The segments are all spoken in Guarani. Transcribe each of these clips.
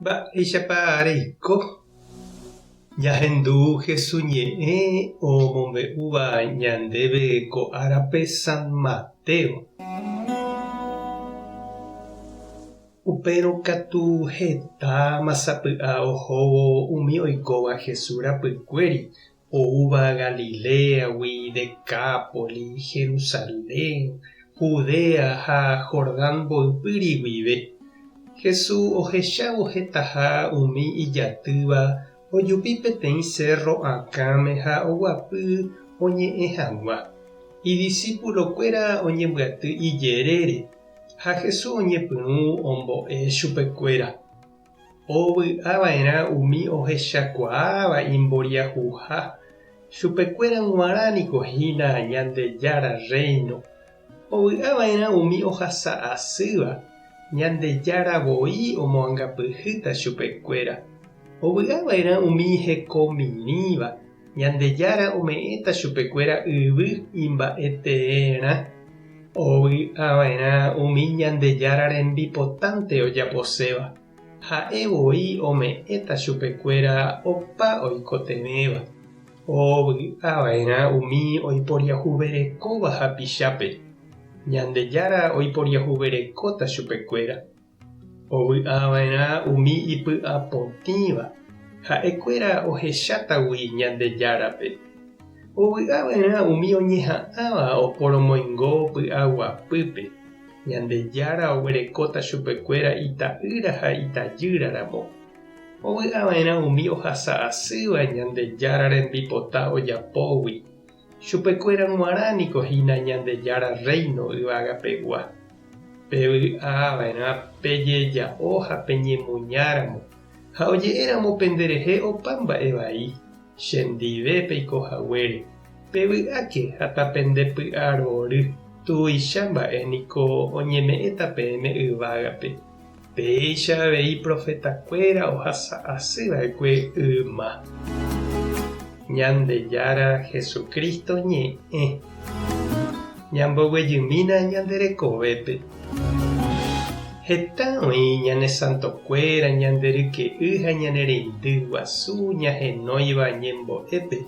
Mba'éichapa reiko? Ñahendu Jesús ñe'ẽ omombe'úva ñandéve ko árape San Mateo. Upérõ katu hetáma sapy'a ohóvo umi oikóva Jesús rapykuéri oúva Galiléagui, Decápolis, Jerusalén, Judea ha Jordán mboypýri guive. Jesús ohechávo hetaha umi ijatýva ojupi peteĩ sérro akãme ha oguapy oñe'ẽ hag̃ua. Idisipulokuéra oñembyaty ijerére, ha Jesús oñepyrũ ombo'e chupekuéra. Ovy'a va'erã umi ohechakuaáva imboriahuha, chupekuéra g̃uarã niko hína Ñandejára Rréino. Ovy'a va'erã umi ohasa asýva, Ñandejára voi omoangapyhýta chupekuéra. Ovy'a va'erã umi hekomirĩva, Ñandejára ome'ẽta chupekuéra yvy imba'e teerã. Ovy'a va'erã umi Ñandejára rembipotánte ojaposéva, ha'e voi ome'ẽta chupekuéra opa oikotevẽva. Ovy'a va'erã umi oiporiahuverekóva hapichápe, Ñandejára oiporiahuverekóta chupekuéra. Ovy'a va'erã umi ipy'apotĩva, ha'ekuéra ohechátagui Ñandejárape. Ovy'a va'erã umi oñeha'ãva oporomoingo py'aguapýpe, Ñandejára oguerekóta chupekuéra ita'ýra ha itajýra ramo. Ovy'a va'erã umi ohasa asýva Ñandejára rembipota ojapógui, Chupekuéra g̃uarã niko hína Ñandejára Rréino yvagapegua. Pevy'a va'erã pejeja'o ha peñemuñáramo, ha oje'éramo penderehe opa mba'e vai, chendive peiko haguére. Pevy'áke ha tapendepy'arory, tuicha mba'e niko oñeme'ẽta peẽme yvágape. Péicha avei profetakuéra ohasa asy va'ekue yma. Ñandejára Jesucristo ñe'ẽ. Ñamboguejymína ñande rekovépe. Heta oĩ ñane santokuéra, ñande ryke'y ha ñane reindy guasu ñahenóiva ñembo'épe,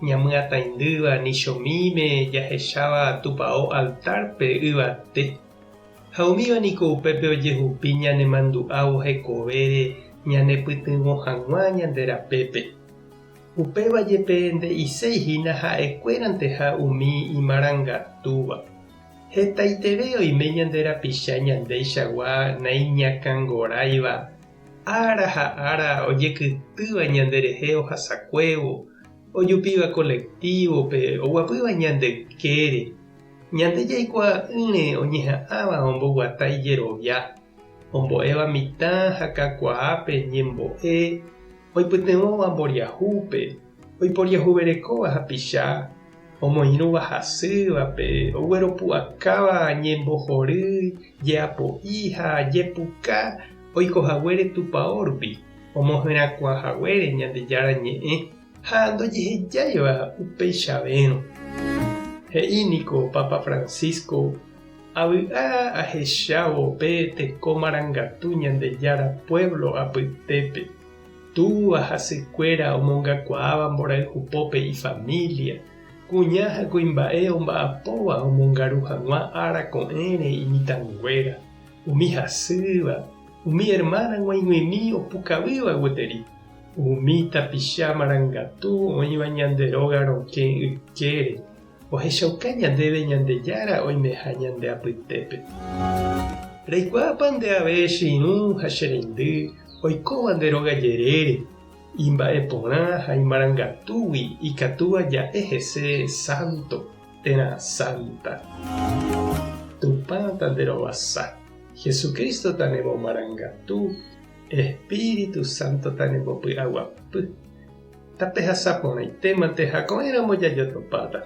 ñamyataindýva nichomíme jahecháva tupao altárpe yvate. Ha umíva niko upépe ojehupi ñanemandu'ávo hekovére ñanepytyvõ hag̃ua ñande rapépe. Upéva jepe nde'iséi hína ha'ekuéranteha umi imarangatúva. Hetaiteve oime ñande rapicha ñandeichagua naiñakãngoráiva, ára ha ára ojekytýva ñanderehe ohasakuévo, ojupíva colectivo-pe, oguapýva ñande ykére. Ñande jaikuaa'ỹre oñeha'ãva omboguata ijerovia, ombo'éva mitã ha kakuaápe ñembo'e, oipytyvõva mboriahúpe, oiporiahuverekóva hapicha, omoirũva hasývape, ogueropu'akáva ñembohory, jeapo'i ha jepuka oikohaguére tupao rupi, omoherakuãhaguére Ñandejára Ñe'ẽ. Ha ndojehejáiva upeichavérõ. He'i niko Papa Francisco, Avy'a ahechávo pe teko marangatu Ñandejára pueblo apytépe, túva ha sykuéra omongakuaáva mborayhupópe ifamilia, kuña ha kuimba'e omba'apóva omongaru hag̃ua ára ko'ẽre imitãnguéra, umi hasýva, umi hermana g̃uaig̃uimi opukavýva gueteri. Umi tapicha marangatu oĩva ñande róga rokẽ ykére, ohechauka ñandéve Ñandejára oimeha ñande apytépe. Reikuaápa nde ave che irũ ha che reindy oikóva nde róga jerére, imba'e porã ha imarangatúgui ikatúva ja'e hese sánto térã sánta. Tupã tanderovasa. Jesucristo tanemomarangatu. Espíritu Santo tanembopy'aguapy. Tapehasa porãitémante ha ko'ẽramo jajotopáta.